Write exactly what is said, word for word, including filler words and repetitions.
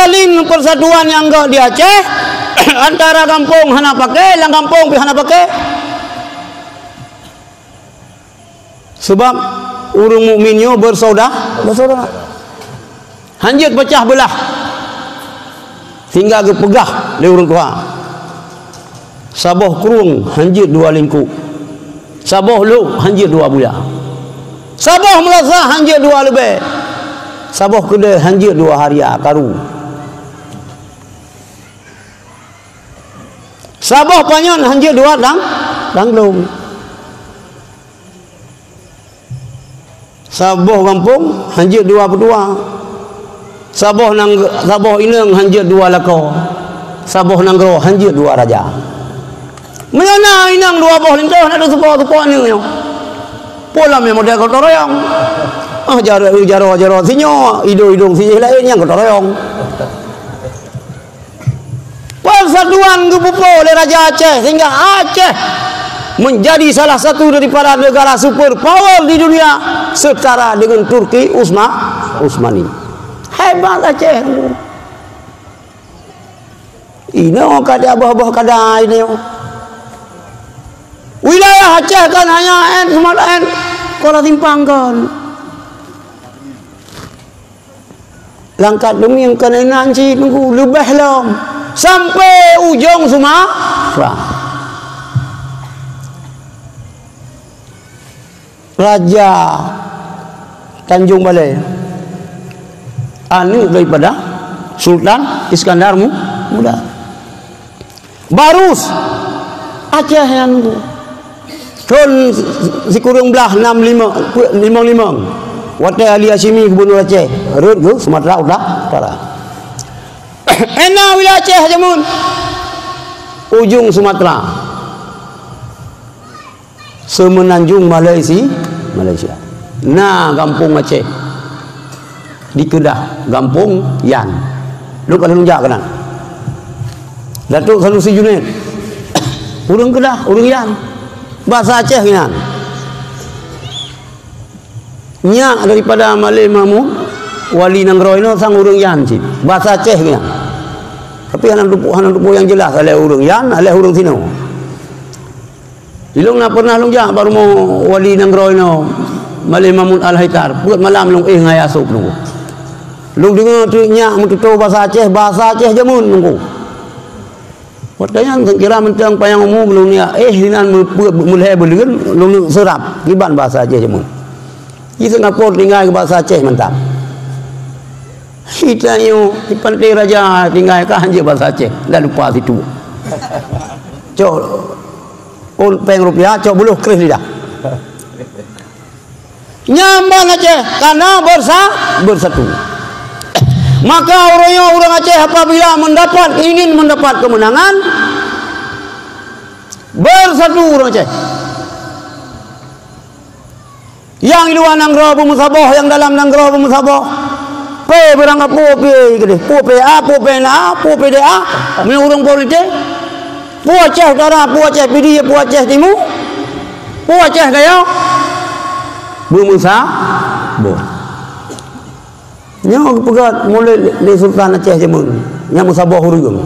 Jalin persatuan nyang göt di Aceh, antara gampông hana paké, lam gampông pih hana paké. Sebab ureuëng mukmin nyoe bersaudara, bersaudara. Hanjeuet pecah beulah. Sehingga geupeugah lé ureuëng tuha, "Saboh krueng hanjeuet dua lingkup. Saboh lôk hanjeuet dua buya. Saboh meulasa hanjeuet dua leubeh. Saboh keudè hanjeuet dua haria karu. Saboh panyöt hanjeuet dua dang, dangdong. Saboh gampông hanjeuet dua peutua. Saboh nang-, saboh inong hanjeuet dua lakoe. Saboh nanggroe hanjeuet dua raja." Meunyoe na inong dua boh linto, na teuseupôt-seupôt nyoe. Peue lom nyang model gotong royong. Ah, jaroe, jaroe, jaroe sinyoe, idong-idong si laén nyang gotong royong. Persatuan geupeupo lé Raja Aceh sehingga Aceh menjadi salah satu daripada negara super power di dunia setara dengan Turki Usma-, Utsmani. Hebat Aceh. Inoe ka di abah-abah kada inoe. Wilayah Aceh kan hanya en, Sumatera en, Kuala Simpang kan. Langkat Demieng keunan cit nunggu leubeh lom sampai ujong Sumatera. Raja Tanjung Balai, aneuk daripada Sultan Iskandar Mu-, Muda. Barus, Aceh nyan. Thon sikureueng blaih nam lima, limong limong. Watèe Ali Hasyimi gubernur Aceh, rhot keu Sumatera Uta-, Utara. Ena wilayah Aceh jameun. Ujong Sumatera. Semenanjung Malaysia, Malaysia. Na gampông Aceh. Di Kedah, gampông Yan. Lôn ka lôn jak keunan. Datuk Sanusi Junaid. Ureuëng Kedah, ureuëng Yan. Basa Aceh nyan. Nyak daripada Malém Mahmud, wali nanggroe inoe sang ureuëng Yan cit. Basa Aceh nyan. Tapi hana teupeue, hana teupeue nyang jeulaih, alah ureuëng Yan, alah ureuëng sinoe. Ilong na pernah lôn jak bak rumoh wali nanggroe inoe, Malém Mahmud Al-Haithar. Peuet malam lôn éh ngon ayah sôb nunggu. Lôn deungoe teuk nyak meututoe basa Aceh, basa Aceh jameun nunggu. Watèe nyan kira mantong panyang umu lôn nyak éh inan meupeuet meulhèe buleuen lôn neuk seurap kiban basa Aceh jameun. Di Singapura tinggai keu basa Aceh mantap. Di tanyoe, di Pantai Raja tinggai ka hanjeuet basa Aceh, dah lupa situ. Cok, ôn péng rupiah, cok buluh kreueh lidah. Nyan ban Aceh, karena bersa-, bersatu. Maka ureuëng nyoe ureuëng Aceh apabila mendapat, ingin mendapat kemenangan, bersatu ureuëng Aceh. Nyang di luwa nanggroe beumeusaboh, nyang dalam nanggroe beumeusaboh. Pé beurangkapeue pé keudeh, peue pé A, peue pé na A, peue pé D A, meunyoe ureuëng politik. Peue Aceh Utara, peue Aceh Pidie, peue Aceh Timu, peue Aceh Gayo. Beumeusaboh. Nyoe geupeugah mulai lé Sultan Aceh jameun, nyang meusaboh ureuëng.